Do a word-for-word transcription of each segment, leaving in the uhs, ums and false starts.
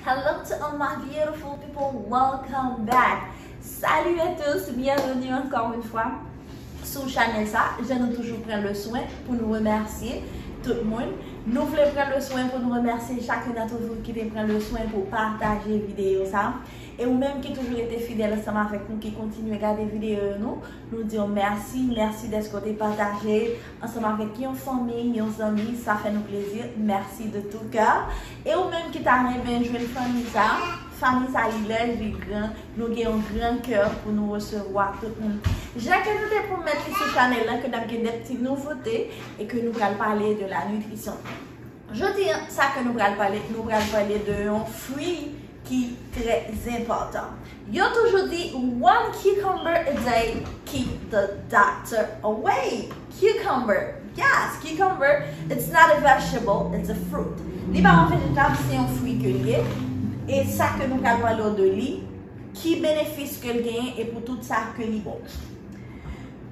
Hello to all my beautiful people, welcome back. Salut à tous, bienvenue encore une fois sou chanèl sa. Jan nou toujou pran le swen pou nou remèsye tout moun. Nou vle pran le swen pou nou remèsye chacun d'entre vous ki te pran le swen pou pataje videyo sa. E ou menm ki toujou rete fidèl ansanm avèk nou, ki kontinye gade videyo nou, nou di w mèsi, mèsi dèske w te pataje ansanm avèk yon fanmi, yon zanmi, sa fè nou plezi, mèsi de tout cœur. E ou menm ki ta renmen jwenn fanmi sa, fanmi sa li laj, li gran, nou gen yon gran kè pou nou resevwa tout moun. Jan ke nou te pwomèt li sou chanèl la, ke n ap gen de ti nouvote e ke nou pral pale de la nutrition. Jodi a, sa ke nou pral pale, nou pral pale de yon fwi ki trè enpòtan. Yo toujou di, one cucumber a day keep the doctor away. Cucumber, yes, cucumber, it's not a vegetable, it's a fruit. Li pa yon vejetab, se yon fwi ke l ye. E sa ke nou pral pale de li, ki benefis ke l genyen e pou tout sa ke li bon.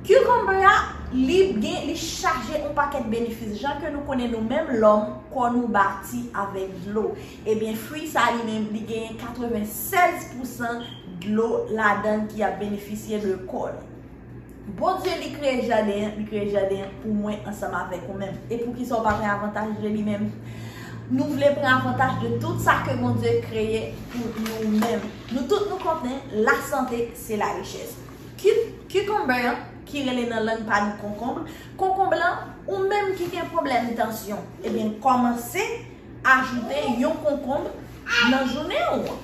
Cucumber a, li gen, li chaje yon pakèt benefis. Jan ke nou konnen nou menm lòm, kò nou bati avèk dlo. Ebyen, fwi sa li menm, li genyen katrevennsèz pousan dlo ladan l ki ap benefisye de kò nou. Bondye li kreye jaden an, li kreye jaden an pou mwen ansanm avèk ou menm. E poukisa w pa pran avantaj de li menm? Nou vle pran avantaj de tout sa ke Bondye kreye pou nou menm. Nou tout nou konnen, la santé, c'est la richesse. Ki-, cucumber an, ki rele nan lang pa nou konkonb, konkonb lan, ou menm ki gen pwoblèm tansyon, ebyen, kòmanse ajoute yon konkonb nan jounen w.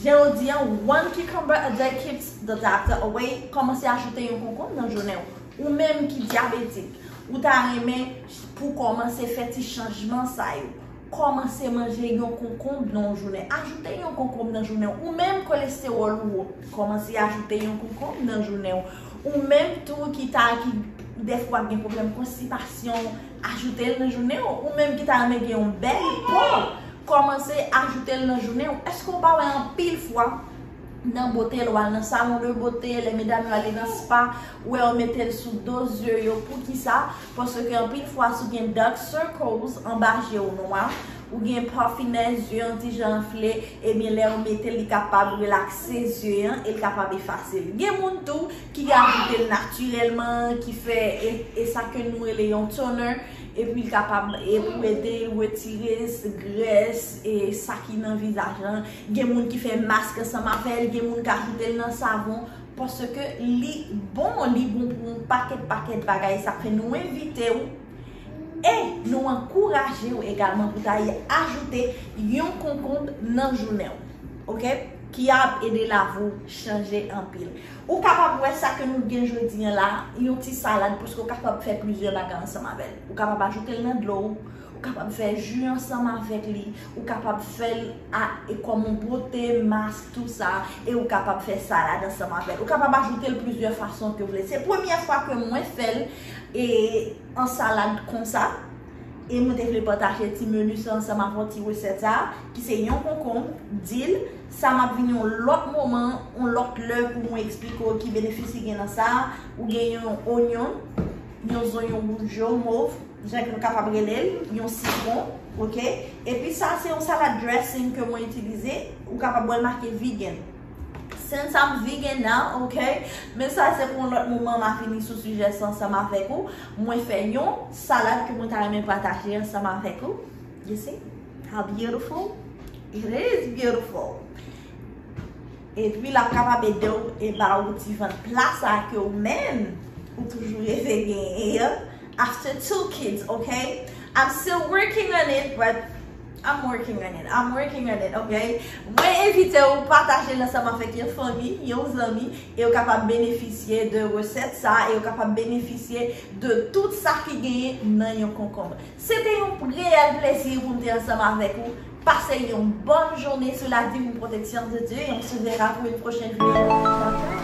Jan yo di an, one cucumber a day keeps the doctor away. Kòmanse ajoute yon konkonb nan jounen w. Ou menm ki dyabetik, ou ta renmen pou kòmanse fè ti chanjman sa yo. Kòmanse manje yon konkonb nan yon jounen. Ajoute yon konkonb nan jounen w. Ou menm kolestewòl ou wo, kòmanse ajoute yon konkonb nan jounen w. Ou menm tou ki ta, ki dèfwa gen pwoblèm konstipasyon, ajoute l nan jounen w. Ou menm ki ta renmen gen yon bèl po, kòmanse ajoute l nan jounen w. Èske w pa wè anpil fwa nan bote, lè w al nan salon de bote, lè medam yo ale nan spa, ou wè yo mete l sou do zye yo. Poukisa? Paske anpil fwa, si w gen dark circles anba je w nwa, ou gen puffiness, zye an ti jan anfle, ebyen, lè yo mete l, li kapab relakse zye an e l kapab efase l. Gen moun tou ki ajoute l natirèlman, ki fè, e, e sa ke nou rele yon toner, epi l kapab, e pou ede retire s-, grès e sa ki nan vizaj lan. Gen moun ki fè mask ansanm avè l, gen moun ki ajoute l nan savon, paske li bon, li bon pou yon pakèt, pakèt bagay. Sa fè nou envite w e nou ankouraje w egalman pou ta ajoute yon konkonb nan jounen w, oke? Ki ap ede lavi w chanje anpil. Ou kapab wè sa ke nou gen jodi an la, yon ti salad, paske w kapab fè plizyè bagay ansanm avè l. Ou kapab ajoute l nan dlo w, ou kapab fè ji ansanm avèk li, ou kapab fè l a, e kòm yon bote, mask, tou sa, e ou kapab fè salad ansanm avè l. Ou kapab ajoute l plizyè fason ke w vle. Se premyè fwa ke mwen fè l, e, an salad konsa. E mwen te vle pataje ti meni sa ansanm avè w, ti resèt sa, ki se yon konkonb, dil. Sa m ap vin yon lòt moman, yon lòt lè pou mwen eksplike w ki benefis ki gen nan sa. Ou gen yon onyon, yon zonyon wouj yo, mov, jan ke nou kapab rele l, yon sitwon, oke? Epi sa, se yon salad dressing ke mwen itilize. Ou kapab wè l make vegan. Since I'm vegan now, oke? Men sa, se pou yon lòt moman, m a vini sou sijè sa ansanm avèk ou. Mwen fè yon salad ke mwen ta renmen pataje ansanm avèk ou. You see how beautiful? It is beautiful. Epi l ap kapab ede w e ba ou ti vant pla sa ke ou menm ou toujou reve genyen after two kids, okay? I'm still working on it, but I'm working on it. I'm working on it, okay? Mwen envite w pataje l ansanm avèk yon fanmi, yon zanmi, e yo kapab benefisye de resèt sa, e yo kapab benefisye de tout sa ki genyen nan yon konkonb. Se te yon reyèl plezi pou m te ansanm avèk ou. Pase yon bòn jounen sou la divine protection de Dieu et on se verra pour une prochaine vidéo.